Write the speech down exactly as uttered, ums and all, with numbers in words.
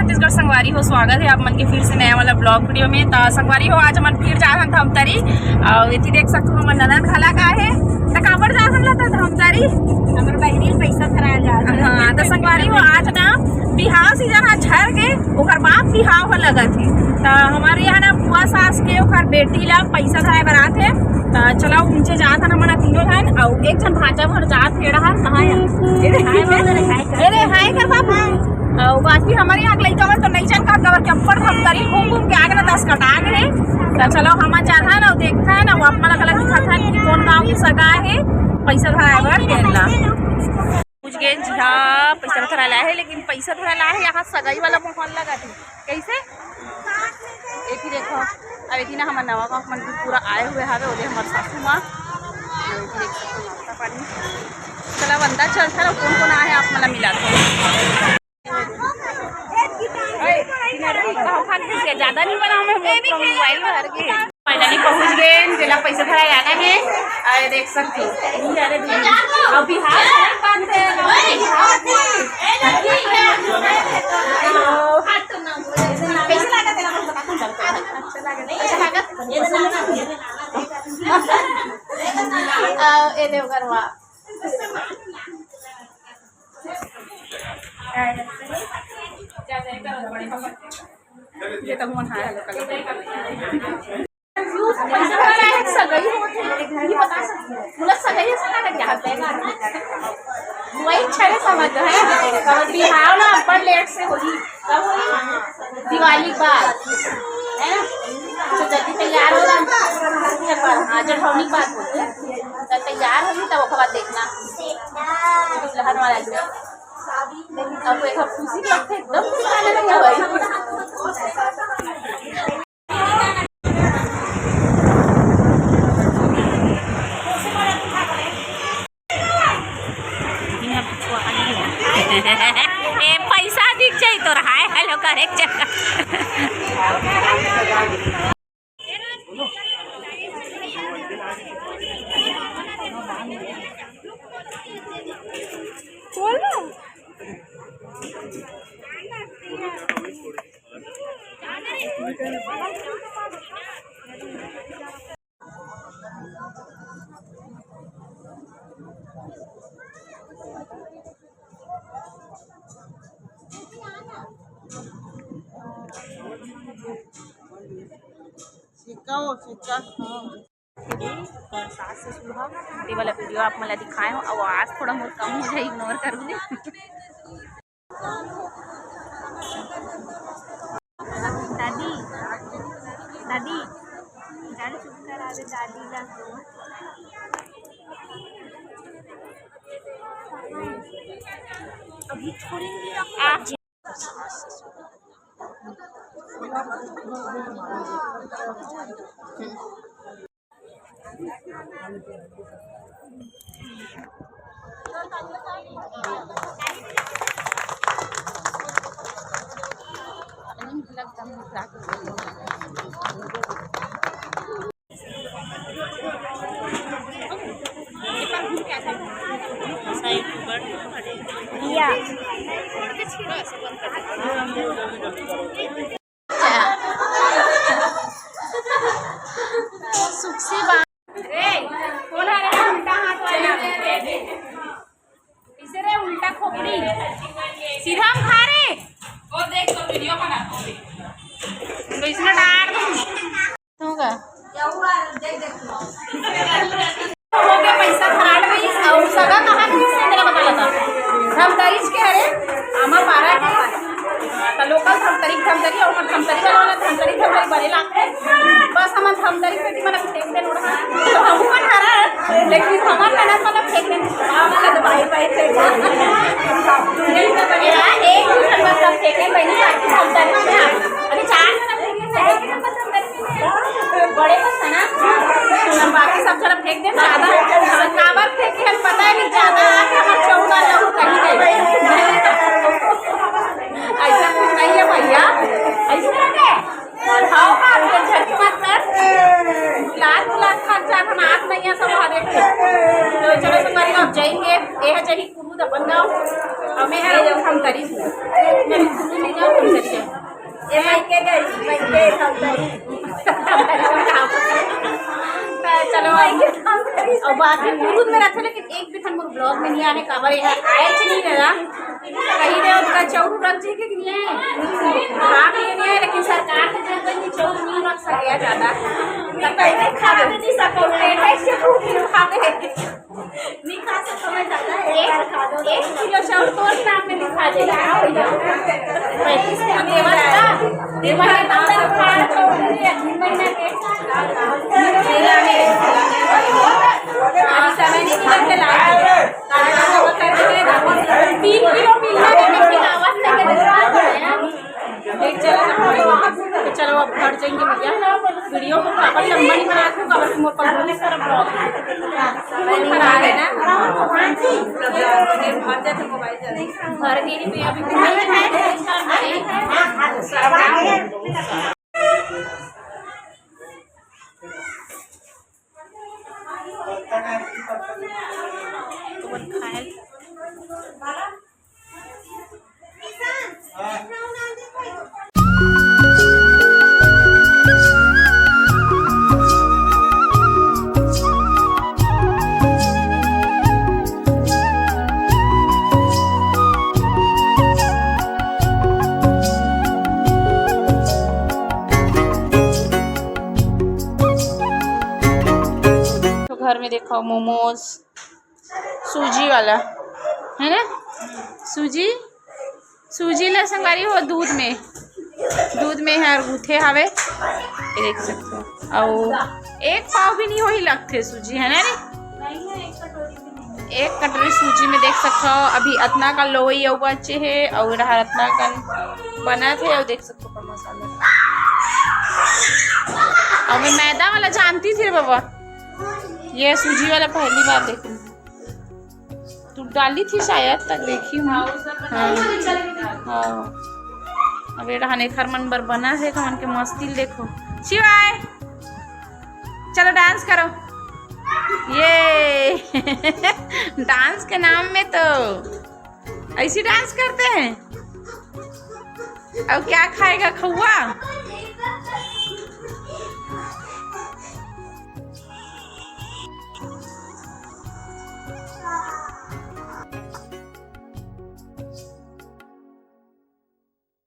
छत्तीसगढ़ संगवारी हो, स्वागत हे आप मन के फिर से नया वाला vlog video में। त संगवारी हो, आज हमन फिर जात हन धमतरी, अउ एती देख सकथो हमर ननद घला का हे। त काबर जात हन ला त धमतरी? हमर बहिनी ल पैसा धराए जात हन। हाँ, त संगवारी हो, आज ना बिहाव season ह झर के, ओकर बाद बिहाव ह लगत हे। त हमर यहाँ ना बुआ सास के ओकर बेटी ला पैसा धराए बर आत हे। त चलो, नीचे जात हन हमन तीनों झन, अउ एक झन भांचा भर जात हे डहर। कहाँ हे? ए रे, हाय कर बाबू। अउ बाकी हमर यहाँ के लइका मन तो नइ जान का, काबर के अब्बड़ धमतरी घूम घूम के आगे ना दस कटा गे हे। त चलो, हमन जात हन अउ देखत हन, अउ आप मन ला घला दिखात हन कि कोन गाँव के सगा हे, पैसा धराए बर तेन ला। पहुंच गे जी, हाँ, पैसा धराए ला हे, लेकिन पैसा धराए ला हे, यहाँ सगाई वाला माहौल लगत हे। कइसे? एती देखो, अब एती ना हमर नवा गाँव के मन पूरा आए हुए हवे, ओदे हमर सासू माँ। एती देख सकथो नाश्ता पानी। चला, अंदर चलथन, कोन कोन आए हे, आप मन ला मिलाथन। ज्यादा नहीं बनाऊं मैं, मोर mobile भर गे। Finally पहुंच गे, जेला पैसा धराए आना हे। अरे देख सकथो, अरे दीदी, अभी हाथ नहीं बांधे। कैसे लगा तेरा? अच्छा लगा, अच्छा लगा। अ, ए देवगरवा। ये तो मन हाय, हेलो कर। सगाई होत हे, ये बता सकती हूँ। मतलब सगाई ऐसा ना करके हाथ देगा। वही छड़े समझ है। और बिहाव ना अब्बड़ लेट से होही। कब होही? दिवाली के बाद, है ना? तो जल्दी तैयार हो जा। हाँ, जठौनी के बाद होही। तब तैयार होही, तब ओकर बाद देखना। दुल्हन वाला जो। अब एक खुशी लगथे, एकदम दिखाने लगे भाई। ए, पैसा दिख जाई तोर हाय हेलो करे के चक्कर। सिक्का हो, सिक्का। हाँ। सास ससुर ह, ये वाला video आप मन ला दिखाए हो, आवाज थोड़ा मोर कम हो जाए, ignore कर दे। दादी, दादी, जाने चुप करा दे दादी ला। अभी छोड़ेंगे आपको। आ। सुक्सी बा। रे, कोन हरे उल्टा हाथ वाला? इसे रे उल्टा खोपड़ी। सीधा खा रे। वो देख तो video बना। तो इसमें डाल। होगा। हो गया पैसा खराब नहीं, और सगा कहाँ के इसने तेरा बता लगा। हम दरिज के हरे, आमा पारा के। त लोकल धमतरी, धमतरी, अउ धमतरी वाला वाला धमतरी, धमतरी बने लागथे। बस हमन धमतरी से भी मन फेंक दे उड़ा। तो हमहू मन हरा, लेकिन हमर ननद मन फेंक दे। हमन ला तो बाहिर, बाहिर फेंक दे। ए, एक दूसर बस सब फेंके, बहिनी साथी धमतरी में। अभी चार जना फेंके, बड़े बस है ना? बाकी सब झन फेंक दे, ज्यादा काबर फेंके हन पता नहीं, ज्यादा आके हमर चौका लहू कहीं गए। ऐसा कुछ नहीं है भैया, ऐसा नहीं है। और हाव का आपके झटके मत कर, लात लात खा जा, हम आँख नहीं है सब वहाँ देख के। तो चलो संगवारी, अब जाएंगे, ये है जाही कुरुद अपन गाँव, और मैं है जाऊँ हम करी, मैं कुरुद नहीं जाऊँ हम करी। ये मायके गई, मायके हम करी। तो चलो, और बाकी कुरुद में रहते, लेकिन एक भी ठन मोर vlog में नहीं आने, काबर ये आए च नहीं रहा। कहीं दे उनका चौरू रख जी के लिए, हाँ, ये नहीं है, लेकिन सरकार के जगह नहीं, चौरू नहीं रख सके ज्यादा। तो पहले खा दे, जी सको, पेट से भूख नहीं खा दे। नहीं खा सकता मैं ज्यादा, एक बार खा दो। एक किलो चाउर तोर नाम में लिखा दे। पैंतीस किलो देवर का, देवर का नाम में खा दो, ये तीन महीना के। अभी समय नहीं निकल के लाए। तीन किलो मिलना है, लेकिन आवाज नहीं निकल रहा है। देख, चलो, तो चलो, अब घर जाएंगे भैया। वीडियो को काफी लंबा नहीं बना दूँ, काफी मोर पर बहुत सारा vlog है। फोन पर आ गए ना, घर जाते मोबाइल जल्दी। घर के लिए भी अभी तो घर में देखो मोमोज, सूजी वाला, है ना? सूजी, सूजी ला संगवारी हो, दूध में, दूध में है और गूथे हवे, ये देख सकते हो। और एक पाव भी नहीं होही लगथे सूजी, है ना रे? एक कटोरी सूजी में देख सकते हो, अभी अतना का लोई अउ बचे हे, और रहा अतना कन बनत हे, और देख सकते हो का मसाला। और मैं मैदा वाला जानती थी रे बाबा, ये सूजी वाला पहली बार देखी। तू डाली थी शायद, तक देखी हूँ। हाँ, वो सब हाँ। हाँ। अब ये रहने खर मन बर बना है, तो मन के मस्ती देखो। शिवाय, चलो डांस करो। ये डांस के नाम में तो ऐसी डांस करते हैं। अब क्या खाएगा खौआ?